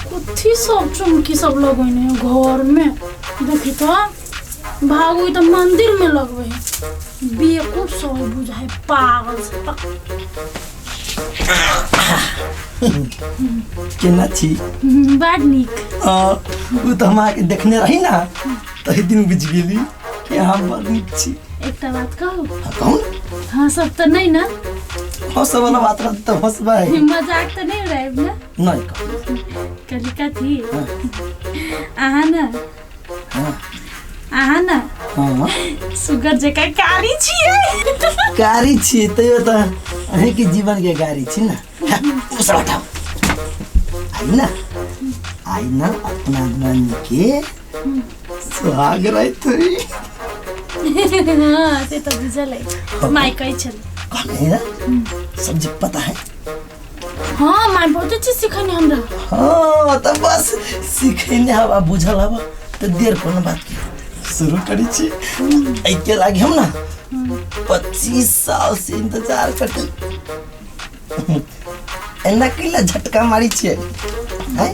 कथी सब चुमकी सब लगेने है घर में देखी तो भागू तो मंदिर में लगबे है बेवकूफ सब बुझाए पागल से केना छी? बड़ नीक। ओ तऽ हम अहाँके देखने रही ना, तही दिन बुझि गेली कि अहाँ बड़ नीक छी। एकटा बात कहू? हाँ, कहू ने। हाँ सब तऽ नहीं ना? हंसऽ वाला बात रहत तऽ हंसबै। मजाक तऽ नहीं उड़ायब ना? नहि, कहू। कहली कथी, अहाँ ना, अहाँ ना सुगर जकाँ कारी छियै। कारी छी तैयो तऽ अहीँके जीवनके गाड़ी छी ने। ओ सब हटाउ। आई ना, आई ना, अपना नानी के सुहाग राति हुई। हाँ, से तऽ बुझल है, माय कहै छलै। कहने ना सब जे पता है। हाँ, माय बहुते चीज सिखने हमरा। हाँ तऽ बस सिखेने हवा बुझल हवा तऽ देर कोनो बात के शुरू करै छी। एहिके लागि हम ना 25 साल से इंतजार करती। एना कैला झटका मारी छियै हैं?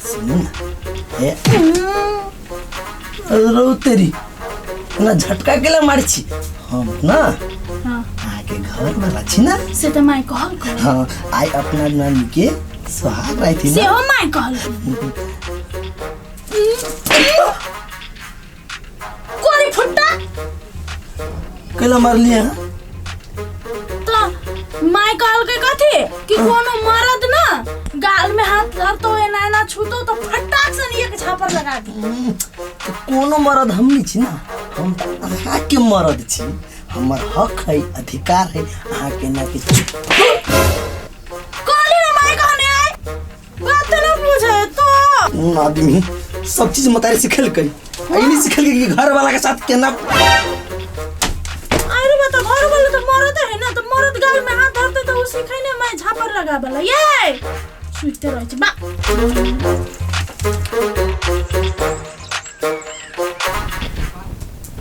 सुनू ना, हे रौ तेरी, एना झटका कैला मारी छी? हम ना अहाँके घर वाला छी ना। से तऽ माय कहल कहल। हाँ, आइ अपना नानी के सुहाग राति ना। सेहो माय कहल। कोरी फुट्टा। कैला मारलियै अहाँ? तो माय कहलकै कथी कि कोनो मर्द ना गाल में हाथ धरतो, एना एना छूतो तो फटाक से एक झापर लगा दी। तऽ कोनो मर्द हम नहि छी ना, हम तऽ अहाँके मर्द छी। हमर हक है, अधिकार है अहाँके ना के। कहली ना माय कहने आय बात तो ना बुझे तो। आदमी सब चीज मतारी सिखेलकै, आ ई नहि सिखेलकै कि घर वाला के साथ केना। अरे बता, घर वाला तो मरद है ना, तो मरद गाल में हाथ धरते तो उसी खैने मैं झापर लगा बला ये सुइते रहे छै बा।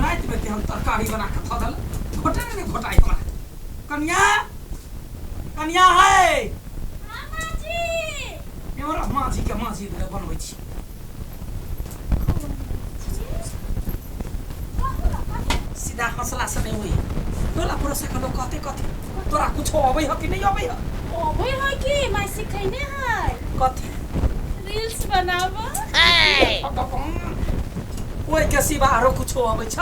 राति में हम तरकारी बना के धऽ देल, घोटे ने घोटाइ हमरा। कनिया, कनिया है? हमरा माँजी के माँजी भेल बनबै छी। सीधा हंसला से नहीं होई। टोला पड़ोस के लोग कहते कथी? तोरा कुछो अबै ह कि नहीं अबै ह? अबै है कि मैं सिखैने है। कथी? रील्स बनाबो। ओहि के सिवा आरो कुछो अबै छ?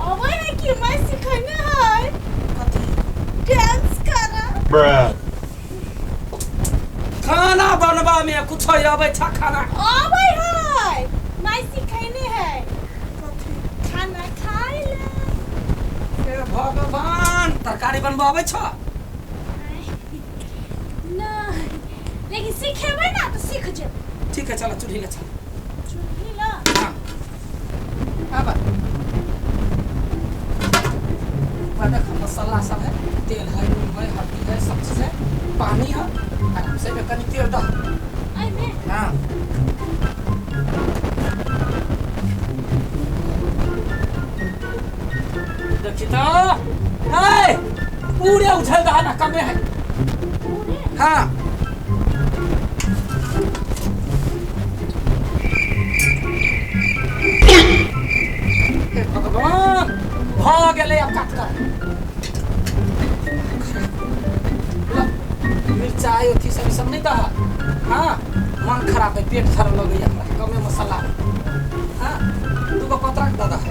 अबै है कि मैं सिखैने है। कथी? डांस करा। खाना बनबा में कुछो अबै छ? खाना अबै है, मैं सिखैने है। खाना खाइ ले। हे भगवान, तरकारी बनबा अबै छ? नहीं, लेकिन सिखेबै ना तो सीख जेबै। ठीक है, चलो चूल्ही ले चल। चूल्ही ला? हाँ, आब देख, मसाला सब है, तेल है, नून है, हल्दी है, सब चीज है, पानी है। आराम से एहिमे कनि तेल दह। एहिमे? हाँ। देखी तो है, पूरे उछल रहा ना, कमे है। पूरे? हाँ। हे भगवान, भऽ गेलै। आब काट कर ल, मिरचाइ अथी सब ई सब नहि दह। हाँ, मन खराब है, पेट धरऽ लगैया हमरा। कमे मसाला है। हाँ, दूगो पतरा के दऽ दह।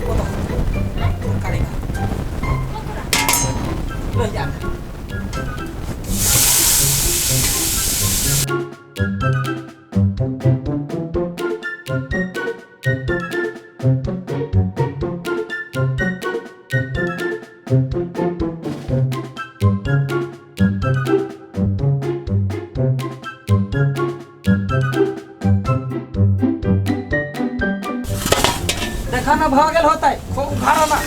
ओ दह, तरकारी दह। ककरा? लोहिया में। देखा ना, भऽ गेल होतै, खूब उघारो ना।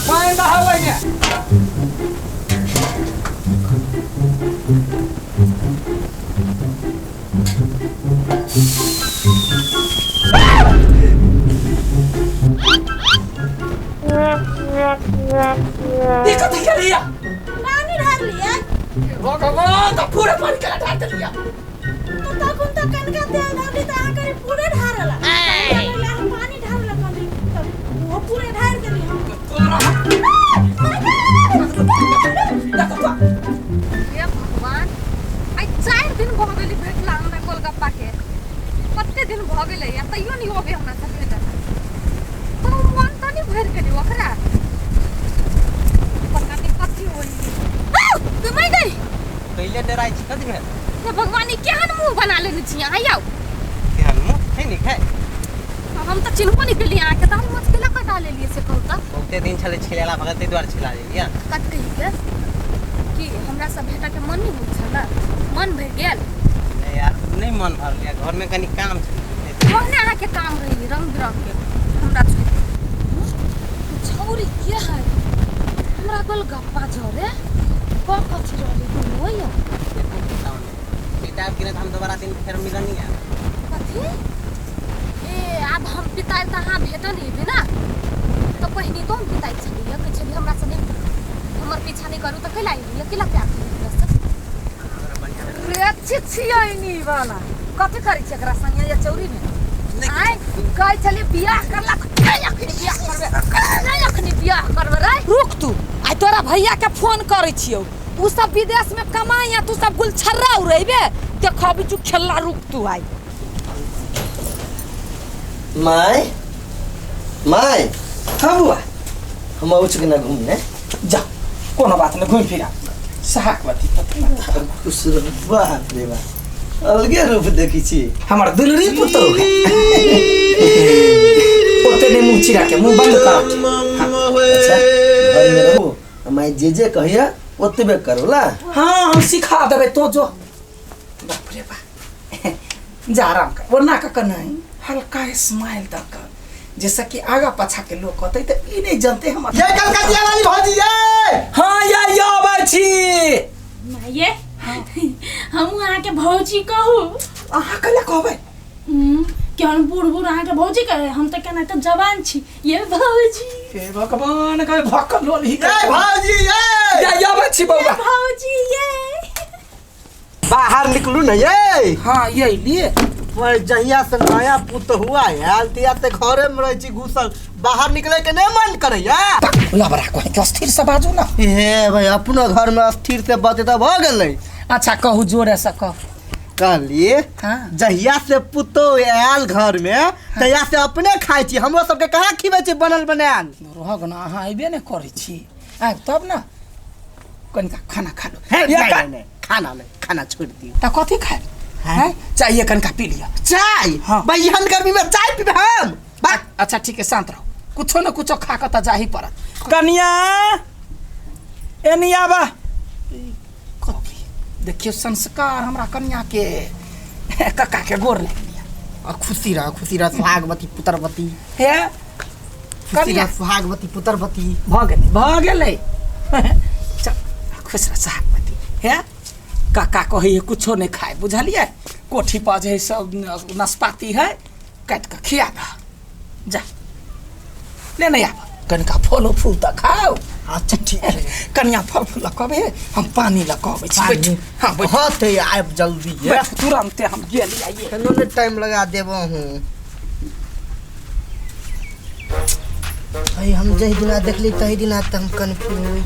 पानि दहा ओहिमे। ई कथी के लिया? पानी ढार लिया। भगवान, तो पूरे पानी के ढार देलिया। तो तखन तो कनका तेल धरली त अहाँ करे पूरे ढारला। हम पानी ढारला कहली तब वो पूरे ढार देली हम। तोरा देखो तो। हे भगवान, आइ 4 दिन भऽ गेलै भेटला हमरा गोलगप्पा के। कते दिन भऽ गेलै आ तैयो नहि अबै हमरा से भेटल। कोनो मन तऽ नहि भरि गेलै ओकरा। पता नहि कथी होई। तू मैं गई। पहिले डराइ छी कथी भेल? हे भगवान, ई केहन मुँह बना लेने छी अहाँ यौ? केहन मुँह है नीक है। हम तऽ चिन्हबो नहि केलियै अहाँके, दाढ़ी मोछ केला कटा लेलियै से कहू तऽ? बहुते दिन छलै छिलेला भगत, ताहि दुआरे छिला लेलियै। कत कही के कि हमरा सब भेटऽ के मन नहि होइ छलै? मन भरि गेल? नहीं यार, नहीं मन भरल यार, घर में कनी काम छलै। ओहने अहाँके काम रही रंग बिरंग के हमरा छोड़ि। छौरी के है हमरा गोलगप्पा झरे क कथी रहलै दुनू होइया? किताब किने तऽ हम दोबारा दिन फेर मिलनी यार। कथी? ए आब हम पिताइ तऽ अहाँ भेटल हेबै ना? तऽ पहिने तो हम पिताइ छलियै, कहै छलियै हमरा से नहि हमर पीछा नहि करू तऽ कैला एलियै, कैला प्यार केलियै हमरा से? हमरा बढ़िआँ रे छिछियैनी वाला कथी करै छै एकरा संगे या चौरी में? आइ कहै छलियै बियाह करला, नहि अखनी बियाह करबै, नहि अखनी बियाह करबै रे। रुक तू, आइ तोरा भैया के फोन करै छियौ। उ सब विदेश में कमाई आ तू सब गुलछर्रा उड़ेबे, देखबी चू खेलला। रुक तू आइ। My my. हाँ बुआ। हम आउ के ना घूमने। जा, कोनो बात नहीं, घूम फिर आ। सहागवती पति माता। खुश रह। बाप रे बाप, अलगे रूप देखी छी। हमर दुलरी पुतोह है। ओते नहीं मुंह चिरा के मुंह बंद कर के। हाँ। अच्छा घर में रहू, माय जे जे कहिया ओतबे करो ला। हाँ, हम सिखा देबै तो जो। बाप रे बाप, जा आराम कर। वो ना का नहीं, हल्का स्माइल दक, जैसा कि आगा पाछा के लोग कहते तो ई नहीं जानते हम। ये कलकतिया वाली भौजी ये। हाँ या या बाची। माये, हम अहाँके भौजी कहू? अहाँ कला कहबै? कि हम बूढ़ बूढ़ अहाँके भौजी कहे? हम तऽ केना तऽ जवान छी ये भौजी। हे भगवान, कहे भक्कल लोल ही। ये भौजी ये। या या बाची बौआ। भौजी ये। बाहर निकलू ना ये। हाँ ये लिए। मैं जहिया से नया पुत हुआ आयल तिया से घरे में रहे छी घुसल, बाहर निकले के नहीं मन करैया। लबरा कहे के अस्थिर से बाजू ना। हे भाई, अपनो घर में अस्थिर से बते त भ गेलै। अच्छा कहू, जोरे से कहू। कहलिए हाँ। जहिया से पुतो आयल घर में तहिया से अपने खाइ छी, हमरो सबके कहाँ खिबै छी बनल बनायल। रहग ना, अहाँ अयबे नहि करै छी, आयब तब ना कनिका खाना खा लो। हे, या नहीं, का- नहीं, नहीं, खाना नहीं, खाना छोड़ दियो। तऽ कथी खायब? हैं, चाय कनिका पी लिअ। चाय? हाँ। भाई एहन गर्मी में चाय पीबे हम? बा अच्छा ठीक है, शांत रहो, कुछो न कुछो खा के तऽ जाही पड़त। कनिया एनी आबा। कथी देखियौ संस्कार हमरा कनिया के। कक्का के गोर लागि लिअ। आ खुशी रह, खुशी रह, सुहागवती पुत्रवती। हे खुशी कनिया। रह, सुहागवती पुत्रवती। भऽ गेलै, भऽ गेलै, चल खुश रह सुहागवती। हे काका कहै कुछो नहि खाय, बुझलियै? कोठी पर जे है सब नाशपाती है, काटि कऽ खिया दह। जा ले नहि आब, कनिका फलो फूल तऽ खाउ। अच्छा ठीक है। कनिया फल फूल लऽ कऽ अबै, हम पानी लऽ कऽ अबै छी। बैठू, हाँ बैठू। हाँ ते आब जल्दी ये। बैठू तुरन्ते हम गेली आइए। केनो ने टाइम लगा देबो हूँ। भाई हम जही दिना देखली तही दिना त हम कन्फ्यूज होई।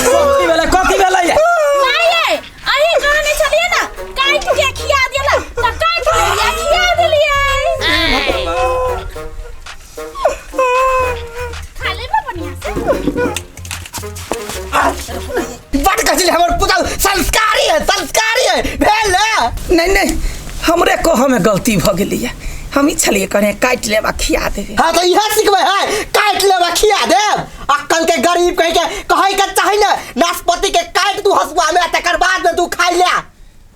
कथी भेलै, कथी भेलै? माये, अहीं कहने छलियै ना काटि के खिया देला, तऽ काटि देलियै, खिया देलियै। खा लेबै बढ़िया से। बड़ कजली हमर पुतहु संस्कारी है, संस्कारी है भेल ने। नहीं नहीं, हमरे कह में गलती भ गेलैया। हम ई छलियै कने काटि लेब आ खिया देबै। हाँ तो इहे सिखबै है, काटि लेब आ खिया देब। अक्कल के गरीब कहि के कहै के चाही ने, नाशपाती के काटि तू हसुआ में, तकर बाद में तू खाइ ले।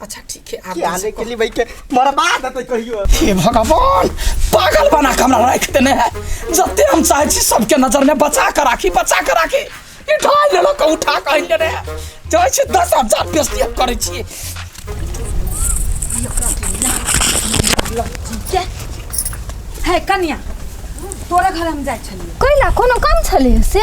अच्छा ठीक है, आब खियाने के लिए भाई के मरबा देतै कहियो। हे भगवान। पागल बना के हमरा राखि देने है। जते हम चाहै छी सबके नजर में बचा के राखी, बचा के राखी, ई ढाई लेलक उठा के आनि लेने है। जाइ छी 10,000 बेइज्जती हम करै छी। है कन्या, तोरा घर हम जाइ छलियै। कैला कोनो काम छलै से?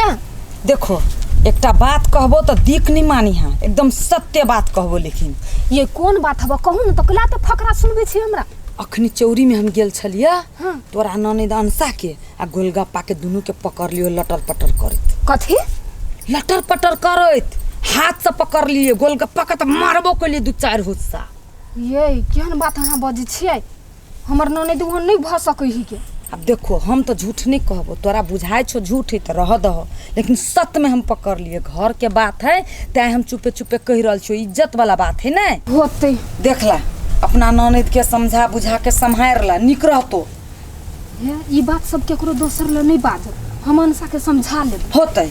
देखो एकटा बात कहबो तऽ दिक नहीं मानी है, एकदम सत्य बात कहबो। लेकिन ये कोन बात हबो कहू न, तऽ कैला तऽ फकरा सुनबै छी हमरा? अखनी चौरी में हम गेल छलियै, तोरा ननद अंसा के आ गोलगप्पा के दुनू के पकड़ लियो लटर पटर करैत। कथी लटर पटर करैत? हाथ से पकड़ लिए गोलगप्पा के, तऽ मारबो केलिए 2-4 हुस्सा। ये केहन बात अहाँ बजै छियै? हमर ननद ओहन नहि भऽ सकै ही के। अब देखो हम तो झूठ नहीं कहबो, तोरा बुझाइ छो झूठ है तो रह दहो, लेकिन सत में हम पकड़ लिए। घर के बात है तैं हम चुपे चुपे कह रहल छियो, इज्जत वाला बात है ने। होतै। देखला अपना ननद के समझा बुझा के सम्हार ला, निक रहतो। हे ई बात सब केकरो दोसर लए नहि बाजब, हम अनसा के समझा लेब। होतै।